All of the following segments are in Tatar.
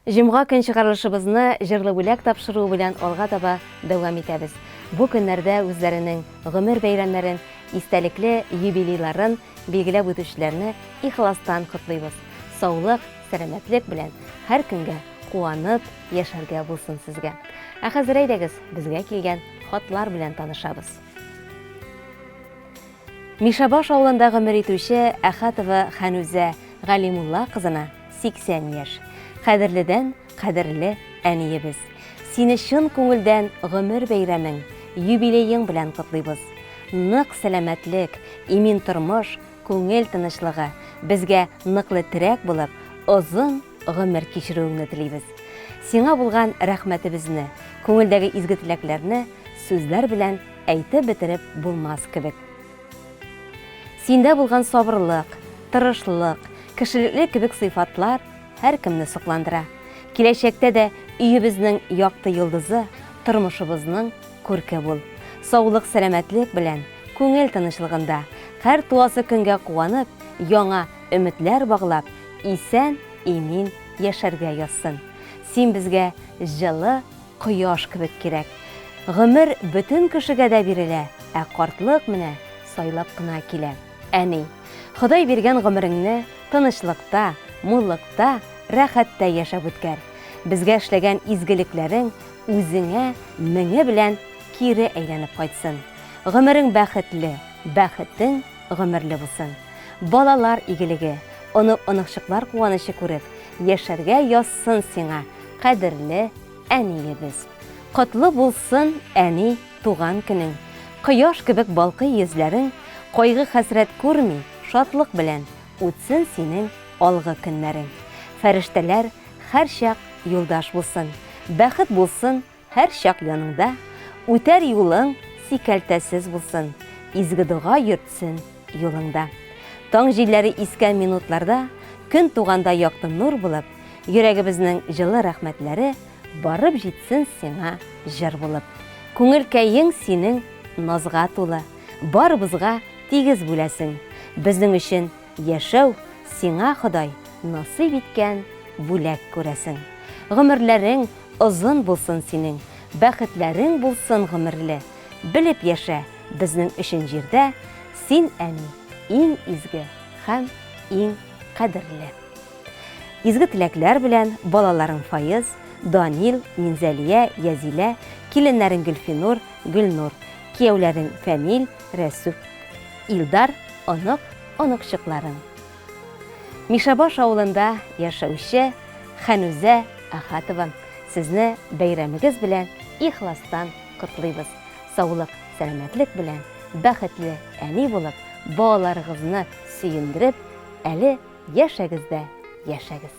Җомга көн чыгарылышыбызны җырлы бүләк тапшыруы белән алга таба дәвам итәбез. Бу көннәрдә үзләренең гомер бәйрәмнәрен, истәлекле юбилейларын билгеләп үтүчеләрне ихластан котлыйбыз. Саулык, сәламәтлек белән һәр көнгә куанып яшәргә булсын сезгә. Ә хәзер әйдәгез, безгә килгән хатлар белән танышабыз. Мишәбаш авылында гомер итүче Әхәтова Хәнүзә Галимулла кызына 80 яшь. Кадерледән кадерле әниебез. Сине чын күңелдән гомер бәйрәмең, юбилеең белән котлыйбыз. Нык сәламәтлек, имин тормыш, күңел тынычлыгы, безгә ныклы терәк булып, озын гомер кичерүеңне телибез. Сиңа булган рәхмәтебезне, күңелдәге изге теләкләрне сүзләр белән әйтеп бетереп булмас кебек. Синдә булган сабырлык, тырышлык, кешелекле кебек сыйфатлар һәркемне сокландыра. Киләчәктә дә өебезнең якты йолдызы, тормышыбызның күрке бул. Саулык-сәламәтлек белән, күңел тынычлыгында, һәр туасы көнгә куанып, яңа өметләр баглап, исән-имин яшәргә язсын. Син безгә җылы Кояш кебек кирәк. Гомер бөтен кешегә дә бирелә, ә картлык менә сайлап кына килә. Әни, Ходай биргән гомереңне тынычлыкта, муллыкта, рәхәттә яшәп үткәр. Безгә эшләгән изгелекләрең үзеңә меңе белән кире әйләнеп кайтсын. Гомерең бәхетле, бәхетең гомерле булсын. Балалар игелеге, онык-оныкчыклар куанычы күреп, яшәргә язсын сиңа, кадерле әниебез. Котлы булсын, әни, туган көнең. Кояш кебек балкый йөзләрең, кайгы-хәсрәт күрми, шатлык белән үтсен синең алгы көннәрең. Фәрештәләр һәрчак юлдаш булсын, бәхет булсын һәрчак яныңда, үтәр юлың сикәлтәсез булсын, изге дога йөртсен юлыңда. Таң җилләре искән минутларда, көн туганда якты нур булып, Йөрәгебезнең җылы рәхмәтләре Барып җитсен сиңа җыр булып. Күңелкәең синең назга тулы, Барыбызга тигез бүләсең. Безнең өчен яшәү сиңа Ходай насыйп иткән бүләк күрәсең. Гомерләрең озын булсын синең, Бәхетләрең булсын гомерле. Белеп яшә, безнең өчен җирдә Син, әни, иң изге һәм иң кадерле. Изге теләкләр белән балаларың Фаез, Данил, Минзәлия, Язилә, киленнәрең Гөлфинур, Гөлнур, кияүләрең Фәнил, Рәсүл, Илдар, онык, оныкчыкларың. Мишәбаш авылында яшәүче Хәнүзә Әхәтова, сезне бәйрәмегез белән ихластан котлыйбыз. Саулык, сәламәтлек белән бәхетле әни булып, балаларыгызны сөендереп, әле Яшәгез дә яшәгез!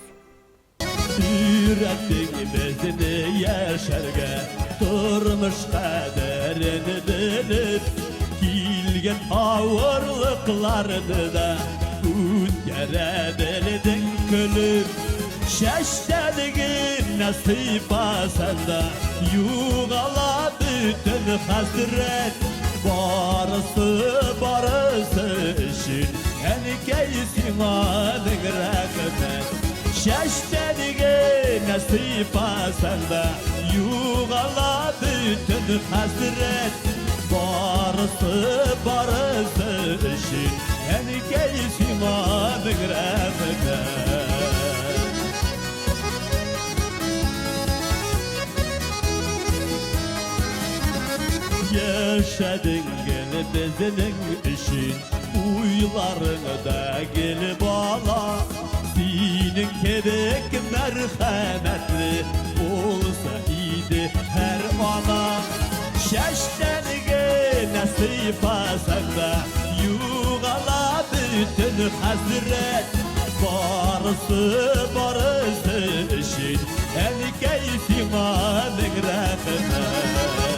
Өйрәттең безне яшәргә, Тормыш кадерен белеп, Килгән авырлыкларны да Үткәрә белдең көлеп. Чәчтән генә сыйпасаң да, Югала бөтен хәсрәт. Барысы, барысы өчен, Әнкәй, сиңа мең рәхмәт. Чәчтән генә сыйпасаң да, Югала бөтен хәсрәт. Барысы, барысы өчен, Әнкәй, сиңа мең рәхмәт. Яшәдең гел безнең өчен, Уйларың да гел бала. Синең кебек мәрхәмәтле Булса иде һәр ана. Чәчтән генә сыйпасаң да, Югала бөтен хәсрәт. Барысы, барысы өчен, Әнкәй, сиңа мең рәхмәт.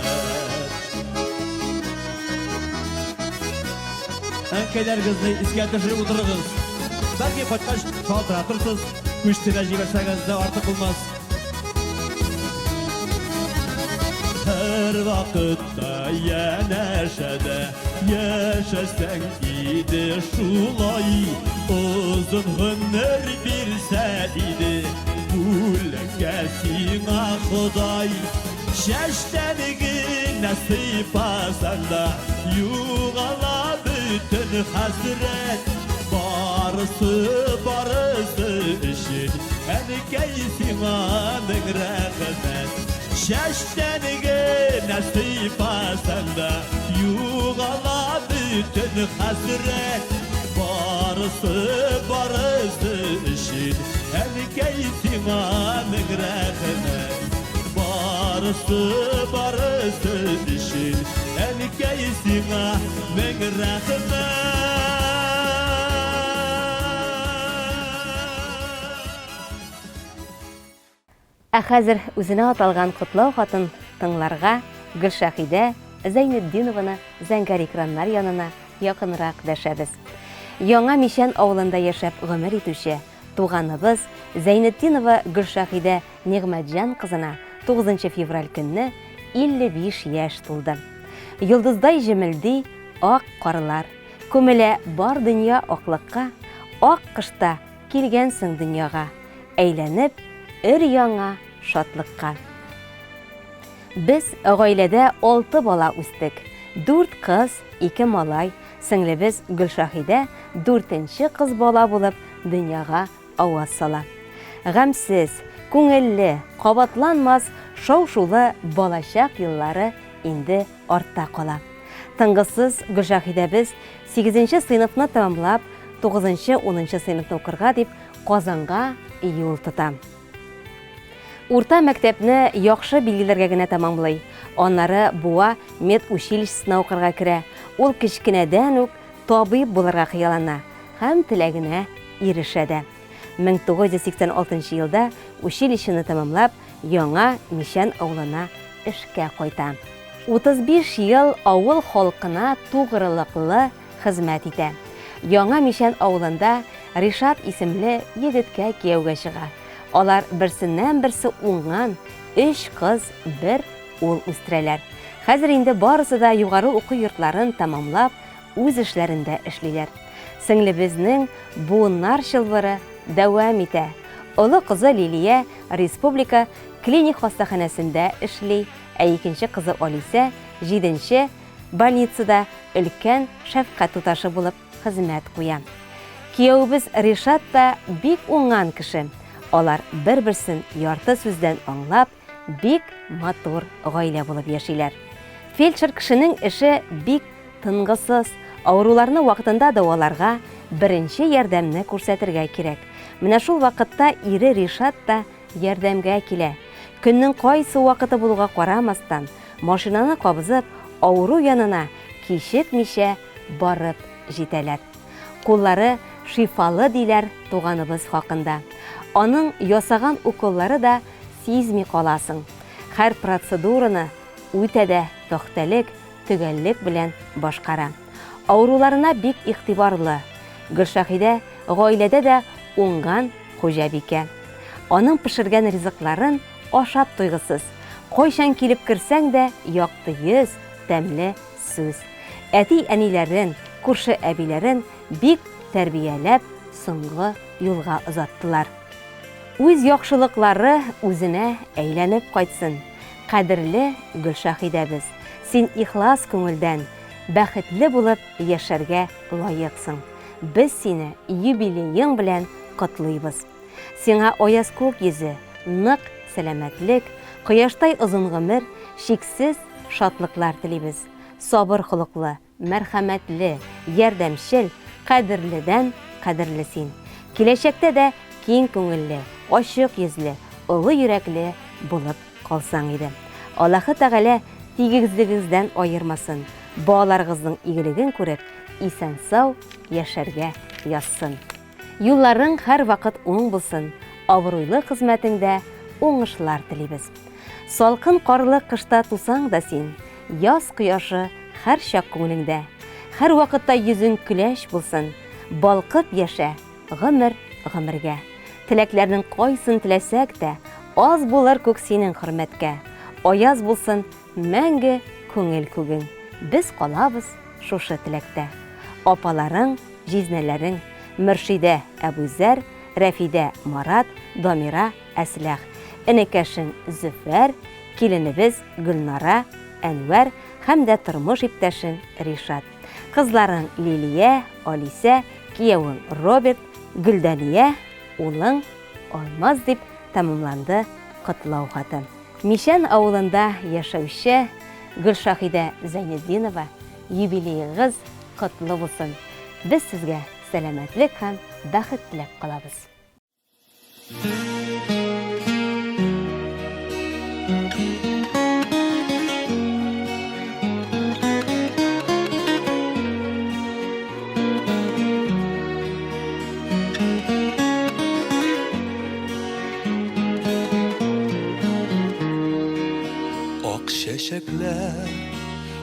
Әнкәйләрегезне искә төшереп утырыгыз. Бәлки кайткач шалтыратырсыз, күчтегә җибәрсәгез дә артык булмас. Һәр вакытта янәшәдә яшәсәң иде шулай, озын гомер бирсә иде бүләк. Әнкә сиңа Ходай Чәчтән генә сыйпасаң да Югала бөтен хәсрәт Барысы, барысы өчен Әнкәй сиңа мең рәхмәт Чәчтән генә сыйпасаң да Югала бөтен хәсрәт Барысы, барысы өчен Әнкәй сиңа мең рәхмәт Барысы, барысы өчен Әнкәй сиңа мең рәхмәт. Ә хәзер үзенә аталган котлау хатын тыңларга Гөлшәһидә Зәйнетдинованы зәңгәр экраннар янына якынрак дәшәбез. Яңа Мичән авылында яшәп гомер итүче туганыбыз Зәйнетдинова Гөлшәһидә Нигъмәтҗан кызына 9 февраль көнне 55 яшь тулды. Йолдыздай җемелди ак карлар, күмелә бар дөнья аклыкка, ак кышта килгәнсең дөньяга. Әйләнеп, өр-яңа шатлыкка. Без гаиләдә алты бала үстек. Дүрт кыз, ике малай, сеңлебез Гөлшаһидә дүртенче кыз бала булып дөньяга аваз сала. Гамьсез, күңелле, кабатланмас шау-шулы балачак еллары инде артта кала. Тынгысыз Гөлшаһидәбез сигезенче сыйныфны тәмамлап, тугызынчы-унынчы сыйныфны укырга дип Казанга юл тота. Урта мәктәпне яхшы билгеләргә генә тәмамлый. Аннары Буа медучилищесына укырга керә. Ул кечкенәдән үк табиб булырга хыяллана һәм теләгенә ирешә дә. 1986 елда училищены тәмамлап, Яңа Мичән авылына эшкә кайта. 35 ел авыл халкына тугрылыклы хезмәт итә. Яңа Мичән авылында Ришат исемле егеткә кияүгә чыга. Алар берсеннән-берсе уңган өч кыз, бер ул үстерәләр. Хәзер инде барысы да югары уку йортларын тәмамлап, үз эшләрендә эшлиләр. Сеңлебезнең буыннар чылбыры дәвам итә. Олы кызы Лилия республика клиник хастаханәсендә эшли, ә икенче кызы Алисә җиденче больницада өлкән шәфкать туташы булып хезмәт куя. Киявебез Ришат та бик уңган кеше. Алар бер-берсен ярты сүздән аңлап, бик матур гаилә булып яшиләр. Фельдшер кешенең эше бик тынгысыз, авыруларны вакытында дәваларга, беренче ярдәмне күрсәтергә кирәк. Менә шул вакытта ире Ришат та ярдәмгә килә. Көннең кайсы вакыты булуга карамастан, машинаны кабызып, авыру янына кичекмичә барып җитәләр. Куллары шифалы диләр туганыбыз хакында. Аның ясаган уколлары да сизми каласың. Һәр процедураны үтә дә пөхтәлек, төгәллек белән башкара. Авыруларына бик игътибарлы. Гөлшаһидә гаиләдә дә уңган хуҗабикә. Аның пешергән ризыкларын ашап туйгысыз. Кайчан килеп керсәң дә якты йөз, тәмле сүз. Әти-әниләрен, күрше әбиләрен бик тәрбияләп соңгы юлга озаттылар. Үз яхшылыклары үзенә әйләнеп кайтсын. Кадерле Гөлшаһидәбез, син ихлас күңелдән, бәхетле булып яшәргә лаексың. Без сине юбилеең белән котлыйбыз. Сиңа аяз күк йөзе, нык сәламәтлек, кояштай озын гомер, чиксез шатлыклар телибез. Сабыр холыклы, мәрхәмәтле, ярдәмчел, кадерледән кадерле син. Киләчәктә дә киң күңелле, ачык йөзле, олы йөрәкле булып калсаң иде. Аллаһы Тәгалә тигезлегегездән аермасын, балаларыгызның игелеген күреп, исән-сау яшәргә язсын. Юлларың һәрвакыт уң булсын, абруйлы хезмәтеңдә уңышлар телибез. Салкын карлы кышта тусаң да син, яз кояшы һәрчак күңелеңдә. Һәрвакытта йөзең көләч булсын, балкып яшә гомер гомергә. Теләкләрнең кайсын теләсәк тә, аз булыр күк синең хөрмәткә. Аяз булсын мәңге күңел күгең, без калабыз шушы теләктә. Апаларың, җизнәләрең, Мөршидә, Әбүзәр, Рәфидә, Марат, Дамира, Әсләх. Энекәшең Зөфәр, киленебез Гөлнара, Әнвәр һәм дә тормыш иптәшең Ришат. Кызларың Лилия, Алисә, киявең Роберт, Гөлдәния, улың Алмаз дип тәмамланды котлау хаты. Мичән авылында яшәүче Гөлшаһидә Зәйнетдинова, юбилеегыз котлы булсын! Без сезгә сәламәтлек һәм бәхет теләп калабыз. Ак чәчәкләр,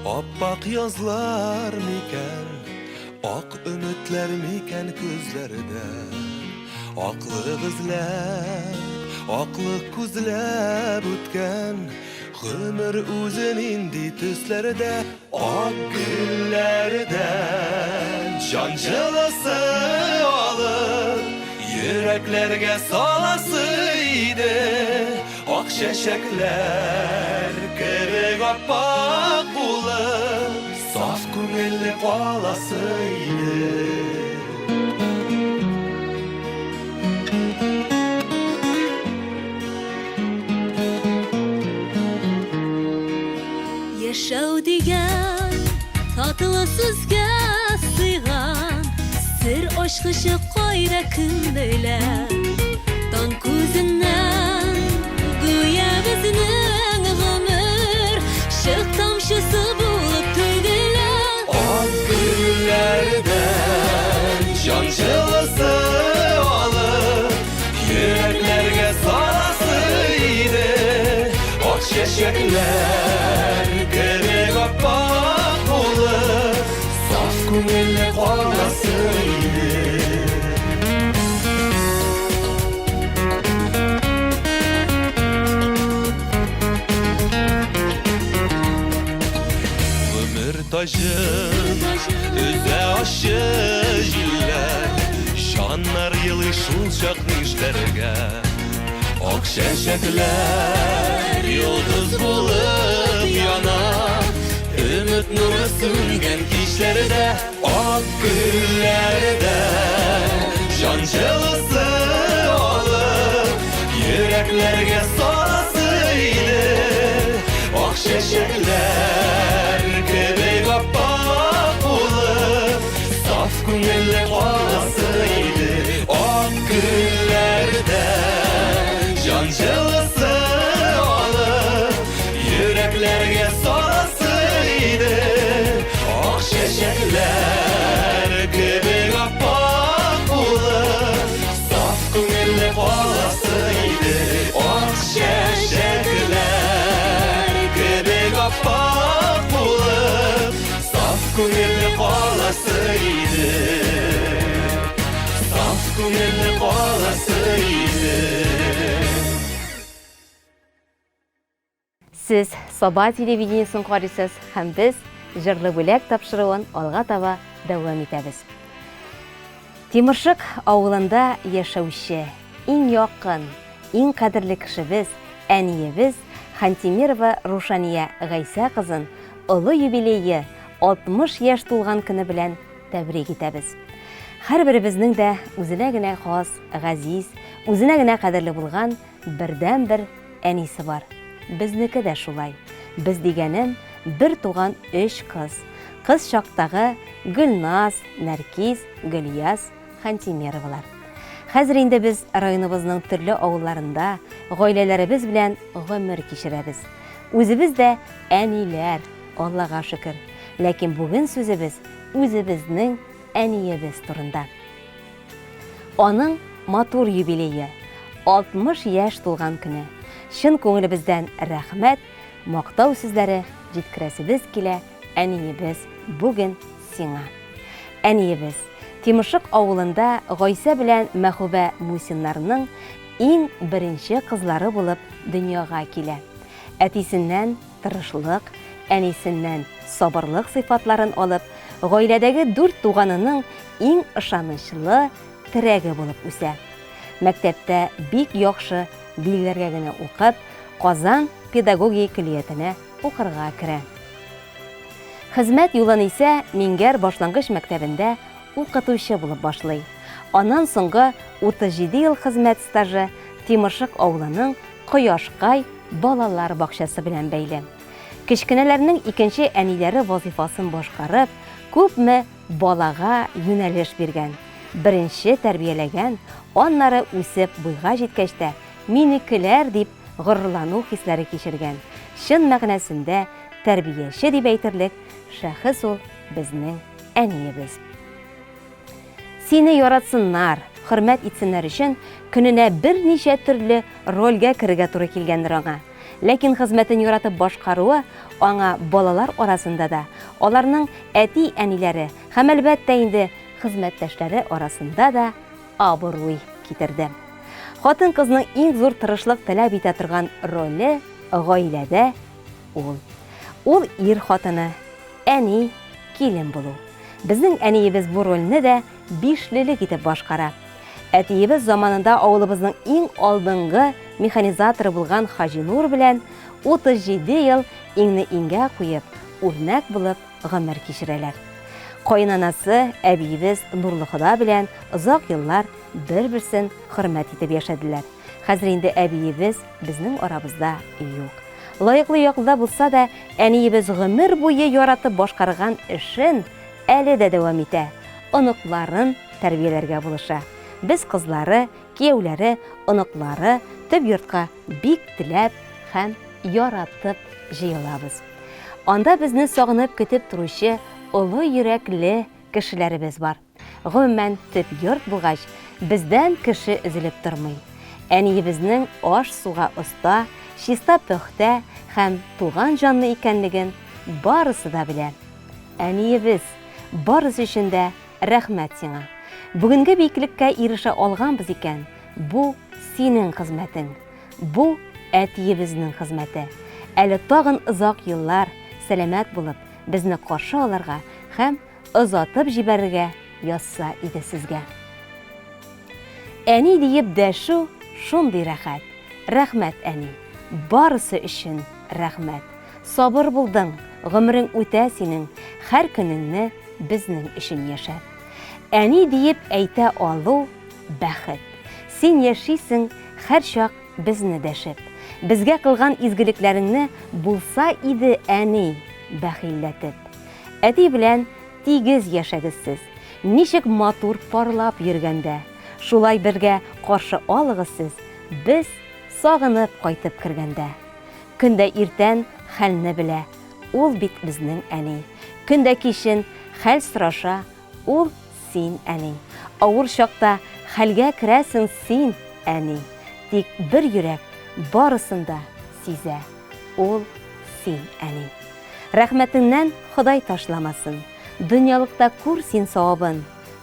аппак язлар микән, Ак өметләр микән күзләрдә? Аклык эзләп, аклык күзләп үткән Гомер үзе нинди төсләрдә? Ак гөлләрдән җан җылысы алып, Йөрәкләргә саласы иде. Ак чәчәкләр кебек аппак булып, Саф күңелле каласы иде. Яшәү дигән татлы сүзгә сыйган Сер ачкычы кайда кем белә Таң күзеннән гүя безнең гомер Чык тамчысы булып түгелә. Ак гөлләрдән җан җылысы алып, Йөрәкләргә саласы иде. Ак чәчәкләр кебек ап-ак булып, Саф күңелле каласы иде. Гомер таҗын өзә ачы җилләр, Җаннар елый шул чак нишләргә? Ак чәчәкләр йолдыз булып яна, Өмет нуры сүнгән кичләрдә, Ак гөлләрдә җан җылысы алып, Йөрәкләргә саласы иде. Ак чәчәкләр кебек ап-ак булып, Саф күңелле каласы иде. Ак гөлләрдә җан җылысы алып, Йөрәкләргә саласы иде. Ак чәчәкләр кебек ап-ак булып, Саф күңелле каласы иде. Ак чәчәкләр кебек ап-ак булып, Саф күңелле каласы иде. Саф күңелле каласы иде. Сез Саба телевидениесен карыйсыз һәм без Җырлы бүләк тапшыруын алга таба дәвам итәбез. Тимершык авылында яшәүче иң якын, иң кадерле кешебез, әниебез Хантимирова Рушания Гайсә кызын олы юбилее 60 яшь тулган көне белән тәбрик итәбез. Һәрберебезнең дә үзенә генә хас, газиз, үзенә генә кадерле булган бердәнбер әнисе бар. Безнеке дә шулай. Без дигәнем, бер туган өч кыз. Кыз чактагы Гөлназ, Нәркиз, Гөльяз, Хантимеровалар. Хәзер инде без районыбызның төрле авылларында гаиләләребез белән гомер кичерәбез. Үзебез дә әниләр, Аллага шөкер. Ләкин бүген сүзебез үзебезнең әниебез турында. Аның матур юбилее, 60 яшь тулган көне. Чын күңелебездән рәхмәт, мактау сүзләре җиткерәсебез килә, әниебез, бүген сиңа. Әниебез, Тимошык авылында Гайсә белән Мәхүбә Мусиннарның иң беренче кызлары булып дөньяга килә. Әтисеннән тырышлык, әнисеннән сабырлык сыйфатларын алып, гаиләдәге дүрт туганының иң ышанычлы терәге булып үсә. Мәктәптә бик яхшы билгеләргә генә укып, Казан педагогия көллиятенә укырга керә. Хезмәт юлын исә Миңгәр башлангыч мәктәбендә укытучы булып башлый. Аннан соңгы 37 ел хезмәт стажы Тимершык авылының Кояшкай балалар бакчасы белән бәйле. Кечкенәләрнең икенче әниләре вазыйфасын башкарып, күпме балага юнәлеш биргән, беренче тәрбияләгән, аннары үсеп буйга җиткәч тә, минекеләр дип горурлану хисләре кичергән, чын мәгънәсендә тәрбияче дип әйтерлек шәхес ул безнең әниебез. Сине яратсыннар, хөрмәт итсеннәр өчен көненә берничә төрле рольгә керергә туры килгәндер аңа. Ләкин хезмәтен яратып башкаруы аңа балалар арасында да, аларның әти-әниләре һәм, әлбәттә инде, хезмәттәшләре арасында да абруй китерде. Хатын-кызның иң зур тырышлык таләп итә торган роле гаиләдә ул. Ул ир хатыны, әни, килен булу. Безнең әниебез бу рольне дә бишлелек итеп башкара. Әтиебез заманында авылыбызның иң алдынгы механизаторы булган Хаҗинур белән 37 ел иңне иңгә куеп, үрнәк булып гомер кичерәләр. Каенанасы, әбиебез Нурлыхода белән озак еллар бер-берсен хөрмәт итеп яшәделәр. Хәзер инде әбиебез безнең арабызда юк. Лаеклы ялда булса да, әниебез гомер буе яратып башкарган эшен әле дә дәвам итә, оныкларын тәрбияләргә булыша. Без кызлары, кияүләре, оныклары төп йортка бик теләп һәм яратып җыелабыз. Анда безне сагынып көтеп торучы олы йөрәкле кешеләребез бар. Гомумән, төп йорт булгач, бездән кеше өзелеп тормый. Әниебезнең аш-суга оста, чиста-пөхтә һәм туган җанлы икәнлеген барысы да белә. Әниебез, барысы өчен дә рәхмәт сиңа. Бүгенге биеклеккә ирешә алганбыз икән, бу синең хезмәтең. Бу, әтиебезнең хезмәте. Әле тагын озак еллар сәламәт булып, безне каршы алырга һәм озатып җибәрергә язса иде сезгә. Әни диеп дәшү шундый рәхәт. Рәхмәт, әни. Барысы өчен рәхмәт. Сабыр булдың, гомерең үтә синең, һәр көнеңне безнең өчен яшәп. Әни диеп әйтә алу, бәхет. Син яшисең һәрчак безне дәшеп. Безгә кылган изгелекләреңне булса иде, әни, бәхилләтеп. Әти белән тигез яшәгез сез, ничек матур парлап йөргәндә. Шулай бергә каршы алыгыз сез, без сагынып кайтып кергәндә. Көн дә иртән хәлне белә, ул бит безнең әни. Көн дә кичен хәл сораша, ул син, әни. Авыр чакта хәлгә керәсең син, әни. Тик бер йөрәк барысын да сизә, ул син, әни. Рәхмәтеңнән Ходай ташламасын, Дөньялыкта күр син савабын,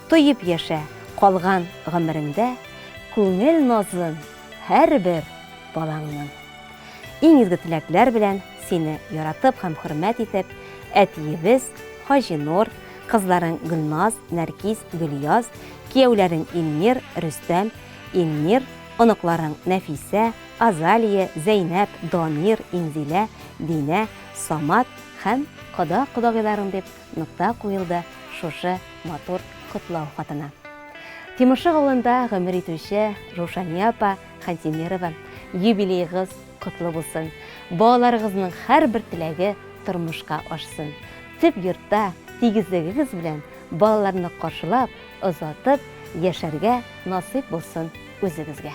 Тоеп яшә калган гомереңдә Күңел назын һәрбер балаңның. Иң изге теләкләр белән сине яратып һәм хөрмәт итеп, әтиебез Хаҗинур, кызларың Гөлназ, Нәркиз, Гөльяз, кияүләрең Илмир, Рөстәм, Илмир, оныкларың Нәфисә, Азалия, Зәйнәп, Дамир, Инзилә, Динә, Самат һәм кода-кодагыйларың дип нокта куелды шушы матур котлау хатына. Тимершык авылында гомер итүче Рушания апа Хантимирова, юбилеегыз котлы булсын! Балаларыгызның һәрбер теләге тормышка ашсын. Төп йортта тигезлегегез белән балаларны каршылап, озатып яшәргә насыйп булсын үзегезгә.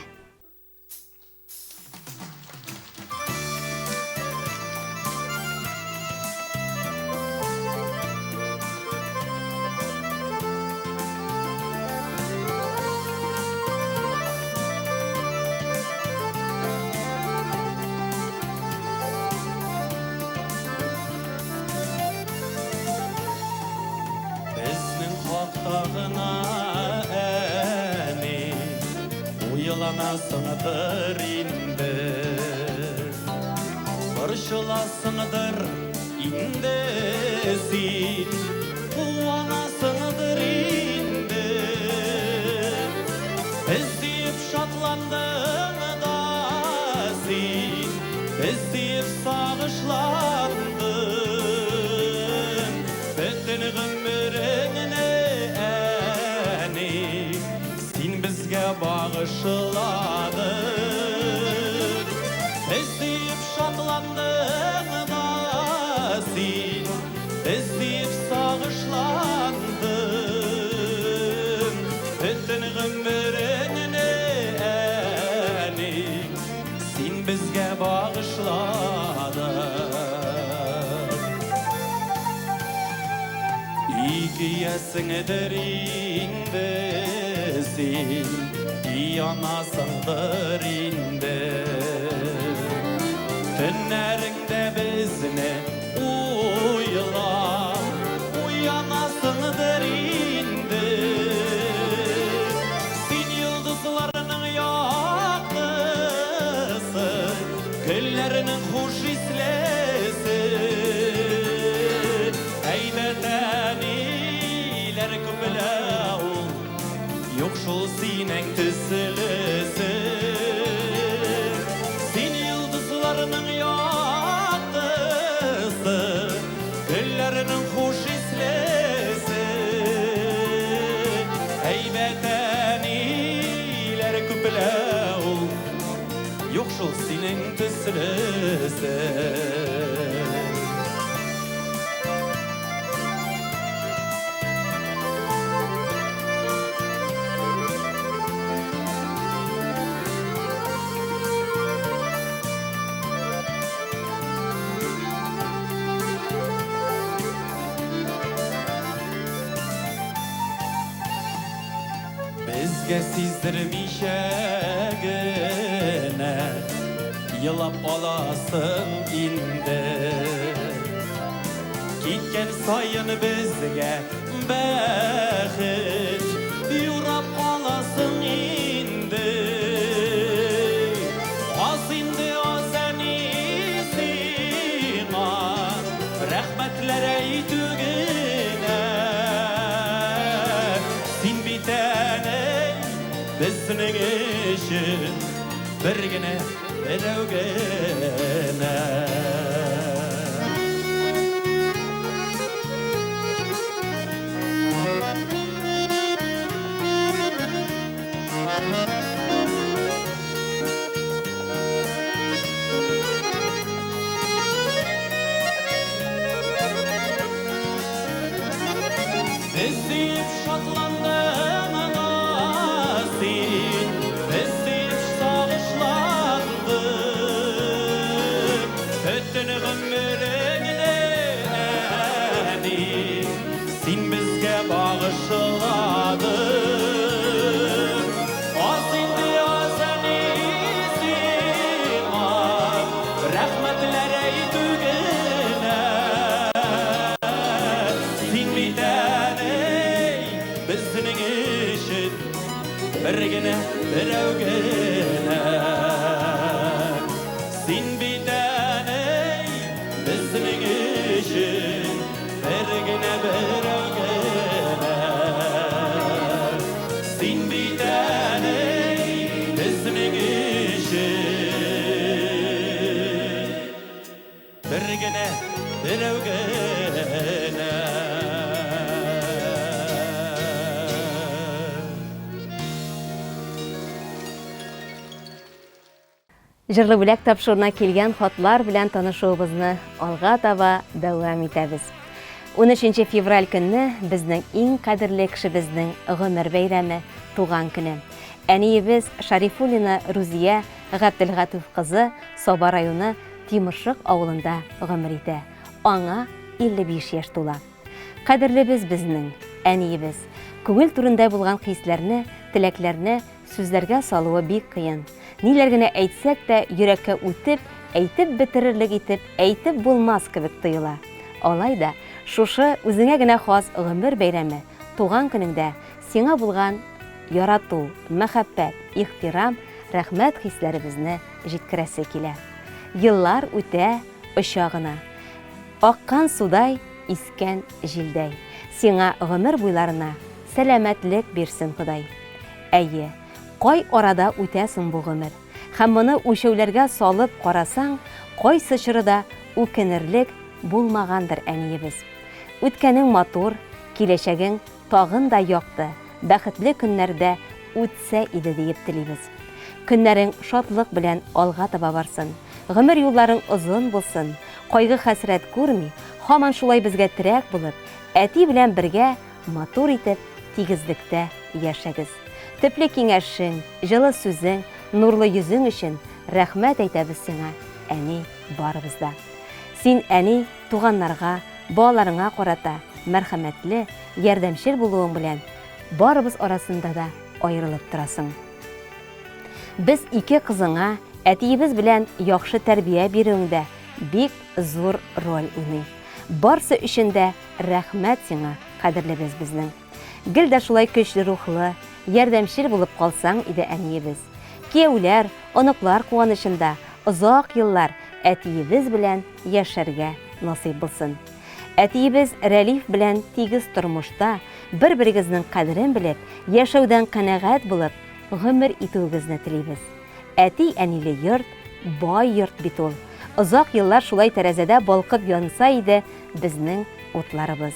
Безнең хакта гына әни Уйланасыңдыр инде Борчыласыңдыр инде син Куанасыңдыр инде Без диеп шатландың да. Без диеп сагышландың, Бөтен гомереңне, әни, Син безгә багышладың. Без диеп шатландың да син, Без диеп сагышландың, Бөтен гомереңне, әни, Син безгә багышладың. И көясеңдер инде син, и янасыңдыр инде. Төннәреңдә безне уйлап, уянасыңдыр инде. Син йолдызларның яктысы, гөлләрнең хуш ислесе. Әйбәт әниләр күплә ул, юк шул синең төслесе. Син йолдызларның яктысы, гөлләрнең хуш ислесе. Әйбәт әниләр күплә ул, юк шул синең төслесе. Безгә сиздермичә генә елап аласың инде. Киткән саен безгә бәхет юрап каласың инде. Аз инде, аз, әни, сиңа рәхмәтләр әйтү генә. Син бит, әни, безнең өчен бер генә, берәү генә. Без диеп шатландың да син, без диеп сагышландың. Бөтен гомереңне, әни, син безгә багышладың. Аз инде, аз, әни, сиңа рәхмәтләр әйтү генә. Син бит, әни, безнең өчен бер генә, берәү генә. Син бит, әни, безнең өчен бер генә, берәү генә. Син бит, әни, безнең өчен бер генә, берәү генә. Җырлы бүләк тапшыруына килгән хатлар белән танышуыбызны алга таба дәвам итәбез. 13 февраль көнне безнең иң кадерле кешебезнең гомер бәйрәме, туган көне. Әниебез Шарифуллина Рузия Габделгатуф кызы Саба районы Тимершык авылында гомер итә. Аңа 55 яшь тула. Кадерлебез безнең, әниебез. Күңел түрендә булган хисләрне, теләкләрне сүзләргә салуы бик кыен. Ниләр генә әйтсәк тә, йөрәккә үтеп, әйтеп бетерерлек итеп әйтеп булмас кебек тоела. Алай да, шушы үзеңә генә хас гомер бәйрәме, туган көнеңдә сиңа булган ярату, мәхәббәт, ихтирам, рәхмәт хисләребезне җиткерәсе килә. Еллар үтә, оча гына. Аккан судай, искән җилдәй. Сиңа гомер буйларына сәламәтлек бирсен Ходай. Әйе, кай арада үтә соң бу гомер? Һәм моны үлчәүләргә салып карасаң, кайсы чоры да үкенерлек булмагандыр әниебез. Үткәнең матур, киләчәгең тагын да якты, бәхетле көннәрдә үтсә иде диеп телибез. Көннәрең шатлык белән алга таба барсын, гомер юлларың озын булсын, кайгы-хәсрәт күрми, һаман шулай безгә терәк булып, әти белән бергә матур итеп тигезлектә яшәгез. Төпле киңәшең, җылы сүзең, нурлы йөзең өчен рәхмәт әйтәбез сиңа, әни, барыбыз да. Син, әни, туганнарга, балаларыңа карата мәрхәмәтле, ярдәмчел булуың белән барыбыз арасында да аерылып торасың. Без ике кызыңа әтиебез белән яхшы тәрбия бирүең дә бик зур роль уйный. Барсы өчен дә рәхмәт сиңа, кадерлебез безнең. Гел дә шулай көчле рухлы, ярдәмчел булып калсаң иде, әниебез. Кияүләр, оныклар куанычында озак еллар әтиебез белән яшәргә насыйп булсын. Әтиебез Рәлиф белән тигез тормышта, бер-берегезнең кадерен белеп, яшәүдән канәгать булып, гомер итүегезне телибез. Әти-әниле йорт, бай йорт бит ул. Озак еллар шулай тәрәзәдә балкып янса иде безнең утларыбыз.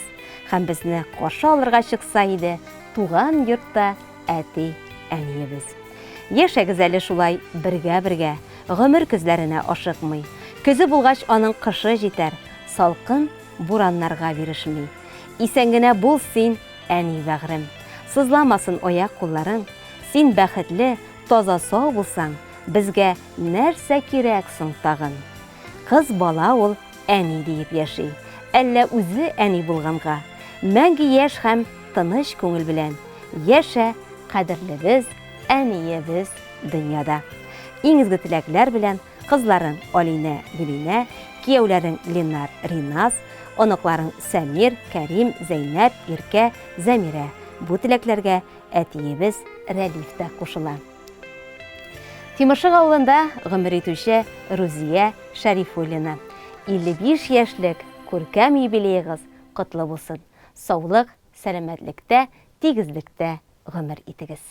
Һәм безне каршы алырга чыкса иде туган йортта әти-әниебез. Яшәгез әле шулай бергә-бергә, гомер көзләренә ашыкмый. Көзе булгач аның кышы җитәр, салкын бураннарга бирешми. Исән генә бул син, әни бәгърем. Сызламасын аяк-кулларың. Син бәхетле, таза-сау булсаң, безгә нәрсә кирәк соң тагын? Кыз бала ул әни диеп яши. Әллә үзе әни булганга. Мәңге яшь һәм тыныч күңел белән яшә, кадерлебез, әниебез дөньяда. Иң изге теләкләр белән кызларың Алинә, Гөлинә, кияүләрең Ленар, Риназ, оныкларың Сәмир, Кәрим, Зәйнәп, Иркә, Зәмирә. Бу теләкләргә әтиебез Рәлиф тә кушыла. Тимершык авылында гомер итүче Рузия Шәрифуллина, 55 яшьлек күркәм юбилеегыз котлы булсын! Саулык, сәламәтлектә, тигезлектә гомер итегез!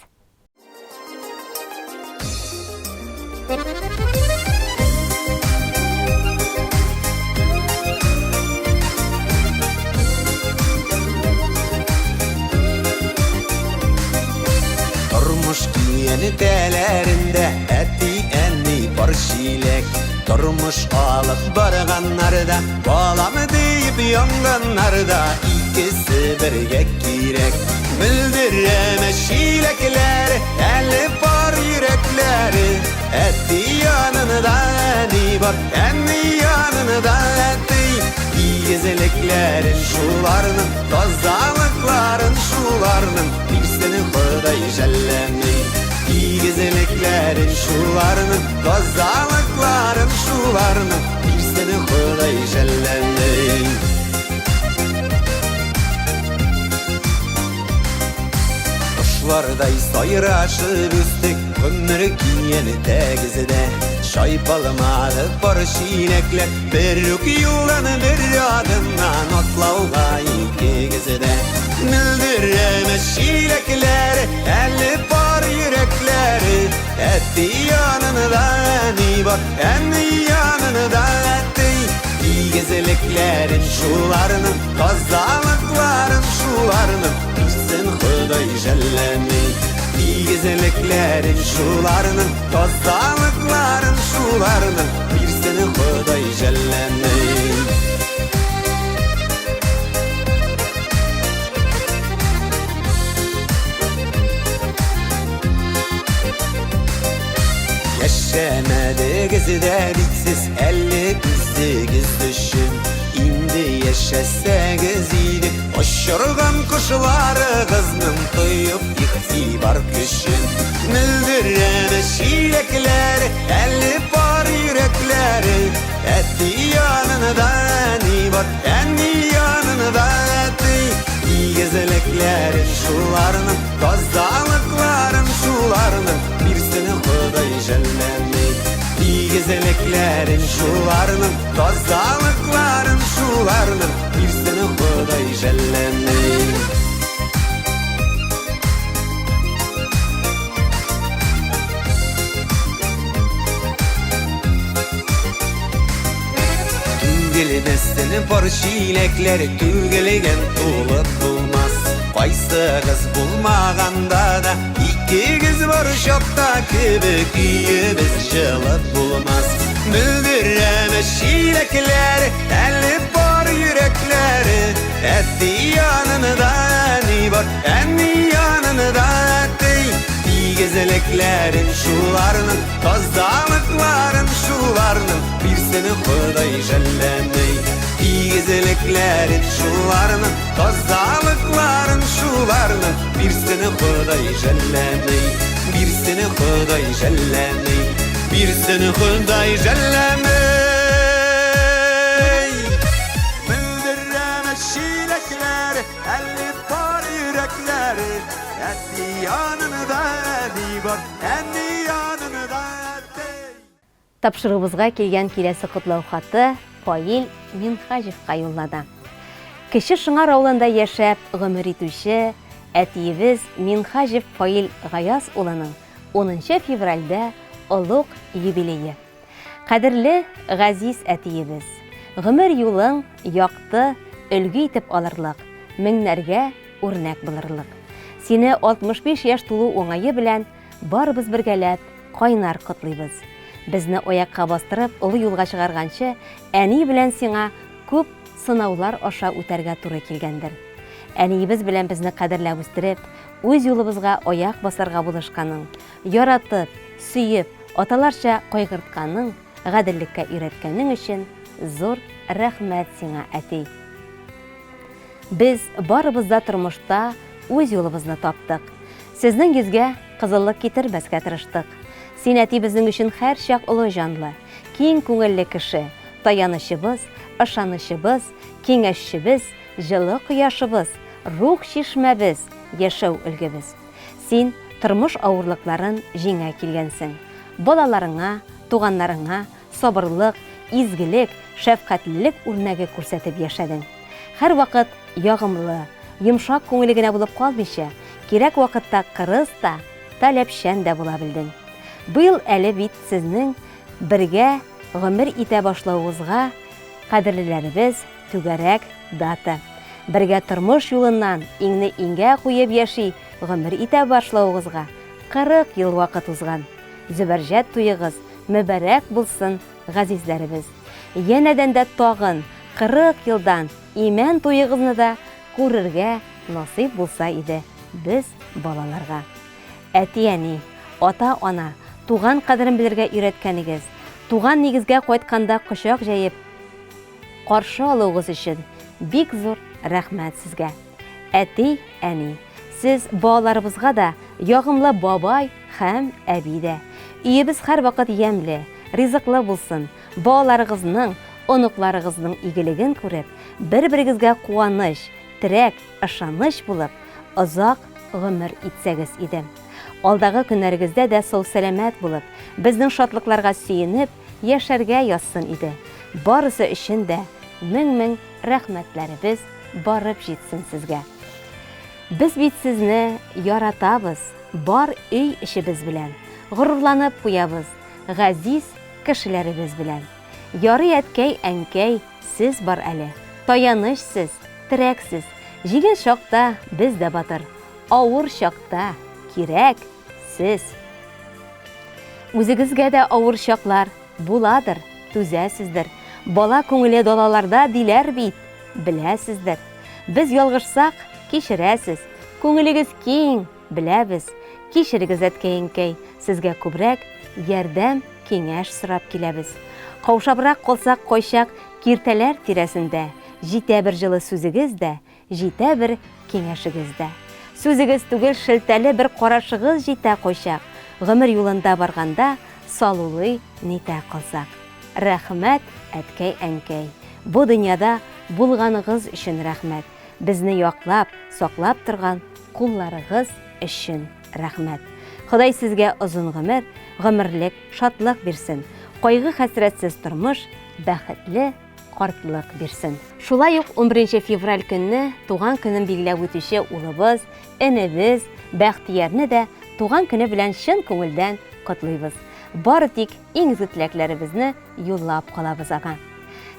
Тормыш киянтәләрендә әти-әни бар чиләк. Тормыш алып барганнарда, балам диеп янганнарда икесе бергә кирәк. Мөлдерәмә чиләкләр, әле пар йөрәкләре. Әти янында әни бар, әни янында әти. Игезлекләрен шуларның, тазалыкларын шуларның, бирсен Ходай жәлләми. Игезлекләрен шуларның, тазалыкларын шуларның, бирсен Ходай жәлләми. Кошлардай сайрашып үстек, гомер киен тәгездә. Чайпалмады пар чиләкләр, бер үк юлдан бер адымнан атлауга икегез дә. Мөлдерәмә чиләкләр, әле пар йөрәкләре. Әти янында әни бар, әни янында әти. Игезлекләрен шуларның, тазалыкларын шуларның, бирсен Ходай жәлләми. Игезлекләрен шуларның, тазалыкларын шуларның, бирсен Ходай жәлләми. Яшәмәдегез дә бит сез әле үзегез өчен. Инде яшәсәгез иде, очырган кошларыгызның тоеп игътибар көчен. Мөлдерәмә чиләкләр, әле пар йөрәкләре. Әти янында әни бар, әни янында әти. Игезлекләрен шуларның, тазалыкларын шуларның, бирсен Ходай жәлләми. Игезлекләрен шуларның, тазалыкларын шуларның, бирсен Ходай жәлләми. Түгелмәсен пар чиләкләр, түгелгән тулып булмас. Кайсыгыз булмаганда да, икегез бар чакта кебек өебез җылып булмас. Мөлдерәмә чиләкләр, әле бар йөрәкләре, әти янында әни бар, әни янында әти. Тигезлекләрен шуларның, тазалыкларын шуларның, бирсен Ходай жәлләмәй. Тигезлекләрен шуларның, тазалыкларын шуларның, бирсен Ходай жәлләмәй. Бирсен Ходай жәлләмәй. Бирсен Ходай жәлләмәй. Мөлдерәмә чиләкләр, әле бар йөрәкләре, әти янында әни бар, әни янында әти. Тапшыруыбызга килгән киләсе котлау хаты Фаил Минһаҗевка юллана. Кече Шыңар авылында яшәп гомер итүче әтиебез Минһаҗев Фаил Гаяз улының 10 февральдә олуг юбилее. Кадерле, газиз әтиебез! Гомер юлың якты, өлге итеп алырлык, меңнәргә үрнәк булырлык. Сине 65 яшь тулу уңае белән барыбыз бергәләп кайнар котлыйбыз. Безне аякка бастырып, олы юлга чыгарганчы, әни белән сиңа күп сынаулар аша үтәргә туры килгәндер. Әниебез белән безне кадерләп үстереп, үз юлыбызга аяк басарга булышканың, яратып, сөеп, аталарча кайгыртканың, гаделлеккә өйрәткәнең өчен зур рәхмәт сиңа, әти. Без барыбыз да тормышта үз юлыбызны таптык. Сезнең йөзгә кызыллык китермәскә тырыштык. Син, әти, безнең өчен һәрчак олы җанлы, киң күңелле кеше, таянычыбыз, ышанычыбыз, киңәшчебез, җылы кояшыбыз, рух чишмәбез, яшәү өлгебез. Син тормыш авырлыкларын җиңә килгәнсең. Балаларыңа, туганнарыңа сабырлык, изгелек, шәфкатьлелек үрнәге күрсәтеп яшәдең. Һәрвакыт ягымлы, йомшак күңеле генә булып калмыйча, кирәк вакытта кырыс та, таләпчән дә була белдең. Быел әле бит сезнең бергә гомер итә башлавыгызга, кадерлеләребез, түгәрәк дата. Бергә тормыш юлыннан иңне иңгә куеп яши гомер итә башлавыгызга 40 ел вакыт узган. Зөбәрҗәт туегыз мөбарәк булсын, газизләребез! Янәдән дә тагын 40 елдан имән туегызны да күрергә насыйп булса иде без балаларга. Әти-әни, ата-ана, туган кадерен белергә өйрәткәнегез, туган нигезгә кайтканда кочак җәеп каршы алуыгыз өчен бик зур рәхмәт сезгә. Әти, әни, сез балаларыбызга да ягымлы бабай һәм әби дә. Өебез һәрвакыт ямьле, ризыклы булсын, балаларыгызның, оныкларыгызның игелеген күреп, бер-берегезгә куаныч, терәк, ышаныч булып, озак гомер итсәгез иде. Алдагы көннәрегездә дә сау-сәламәт булып, безнең шатлыкларга сөенеп яшәргә язсын иде. Барысы өчен дә мең-мең рәхмәтләребез барып җитсен сезгә. Без бит сезне яратабыз, бар өй эчебез белән, горурланып куябыз, газиз кешеләребез белән. Ярый әткәй-әнкәй, сез бар әле, таяныч сез, терәк сез. Җиңел чакта без дә батыр, авыр чакта кирәк сез. Үзегезгә дә авыр чаклар буладыр, түзәсездер. Бала күңеле далаларда диләр бит, беләсездер. Без ялгышсак, кичерәсез. Күңелегез киң, беләбез. Кичерегез, әткәй-әнкәй, сезгә күбрәк ярдәм, киңәш сорап киләбез. Каушабрак калсак кайчак киртәләр тирәсендә, җитә бер җылы сүзегез дә, Җитә бер киңәшегез дә. Сүзегез түгел, шелтәле бер карашыгыз җитә кайчак, гомер юлында барганда салулый нитә калсак. Рәхмәт, әткәй-әнкәй, бу дөньяда булганыгыз өчен рәхмәт, безне яклап, саклап торган кулларыгыз өчен рәхмәт. Ходай сезгә озын гомер, гомерлек шатлык бирсен, кайгы-хәсрәтсез тормыш, бәхетле картлык бирсен. Шулай ук 11 февраль көнне туган көнен билгеләп үтүче улыбыз, энебез Бәхтиярне дә туган көне белән чын күңелдән котлыйбыз. Бары тик иң изге теләкләребезне юллап калабыз аңа.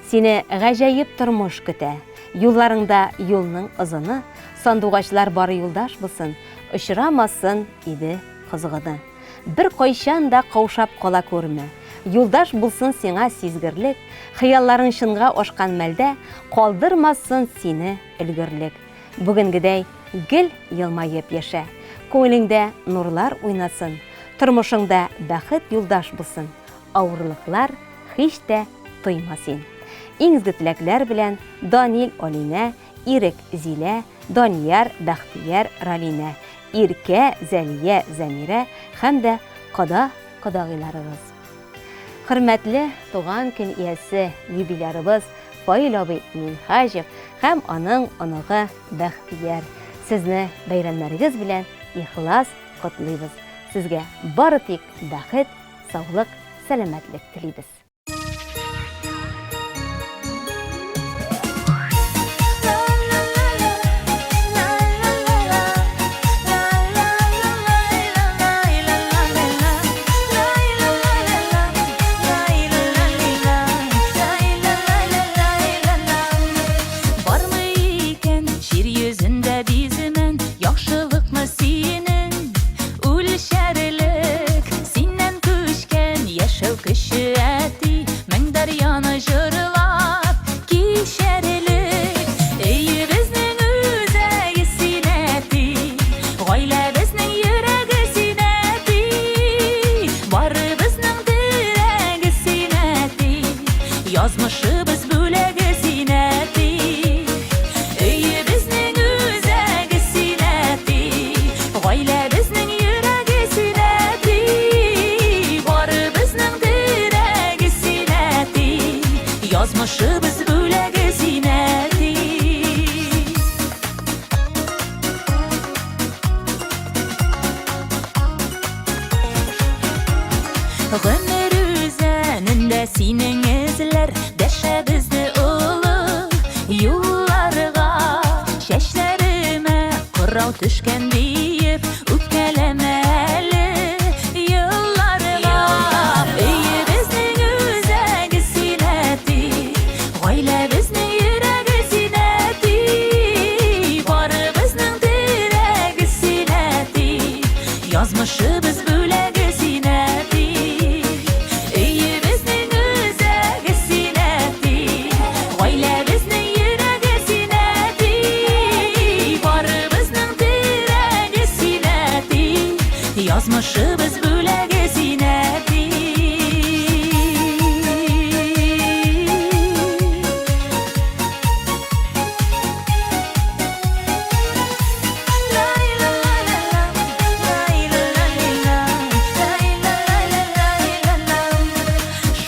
Сине гаҗәеп тормыш көтә. Юлларыңда юлның озыны, сандугачлар бары юлдаш булсын, очрамасын иде козгыны. Беркайчан да каушап кала күрмә. Юлдаш булсын сиңа сизгерлек, хыялларың чынга ашкан мәлдә калдырмасын сине өлгерлек. Бүгенгедәй гел елмаеп яшә. Күңелеңдә нурлар уйнасын, тормышыңда бәхет юлдаш булсын, авырлыклар һич тә тойма син. Иң изге теләкләр белән Данил, Алинә, Ирек, Зилә, Данияр, Бәхтияр, Ралинә, Иркә, Зәлия, Зәмирә һәм дә кода-кодагыйларыбыз. Хөрмәтле туган көн иясе, юбилярыбыз Фаил абый Минһаҗев һәм аның оныгы Бәхтияр, сезне бәйрәмнәрегез белән ихлас котлыйбыз. Сезгә бары тик бәхет, саулык, сәламәтлек телибез. Бармы икән җир йөзендә биземен Яхшылыкмы синең үлчәрлек Синнән күчкән яшәү көче әти Мең дәрьяны җырлап кичәрлек Өебезнең үзәге син әти Гаиләбезнең йөрәге син әти Барыбызның терәге син әти Язмышыбыз бүләге син әти Өебезнең үзәге син әти Гаиләбезнең йөрәге син әти Барыбызның терәге син әти Язмышыбыз бүләге син әти Гомер үзәнендә синең эзләр Дәшә безне олы юлларга Чәчләремә кырау төшкән диеп Үпкәләмә әле елларга Өебезнең үзәге син әти Гаиләбезнең йөрәге син әти Барыбызның терәге син әти Язмышыбыз бүләге син әти Өебезнең үзәге син әти Гаиләбезнең йөрәге син әти Барыбызның терәге син әти Язмышыбыз бүләге син әти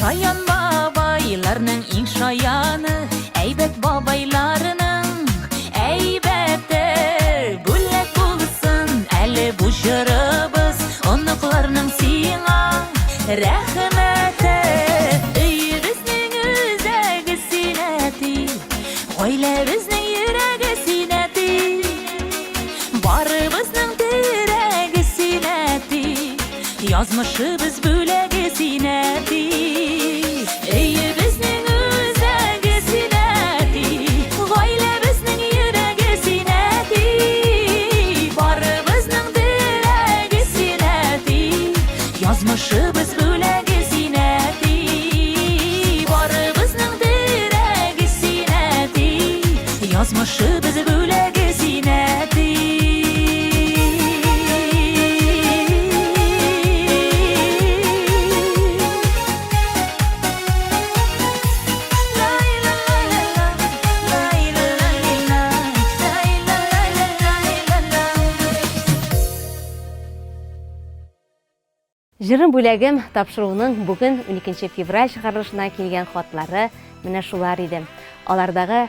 Шаян бабайларның иң шаяны, әйбәт бабайларның әйбәте. Бүләк булсын әле бу җырыбыз, оныкларның сиңа рәхмәте. Өебезнең үзәге син, әти, Гаиләбезнең йөрәге син, әти, Барыбызның терәге син, әти, Язмышыбыз бүләге син, әти. Өебезнең үзәге син, әти, Гаиләбезнең йөрәге син, әти, Барыбызның терәге син, әти, Язмышыбыз бүләге син, әти. Барыбызның терәге син, әти. Язмышыбыз бүләге син, әти. Җырым бүләгем тапшыруының бүген 12 февраль чыгарылышына килгән хатлары менә шулар иде. Алардагы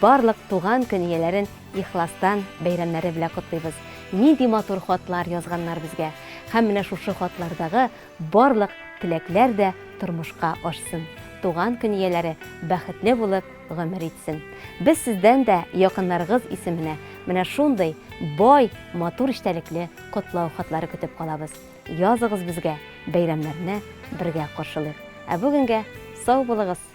барлык туган көн ияләрен ихластан бәйрәмнәре белән котлыйбыз. Нинди матур хатлар язганнар безгә. Һәм менә шушы хатлардагы барлык теләкләр дә тормышка ашсын. Туган көн ияләре бәхетле булып гомер итсен. Без сездән дә якыннарыгыз исеменә менә шундый бай, матур эчтәлекле котлау хатлары көтеп калабыз. Языгыз безгә, бәйрәмнәрне бергә каршылыйк. Ә бүгенгә сау булыгыз!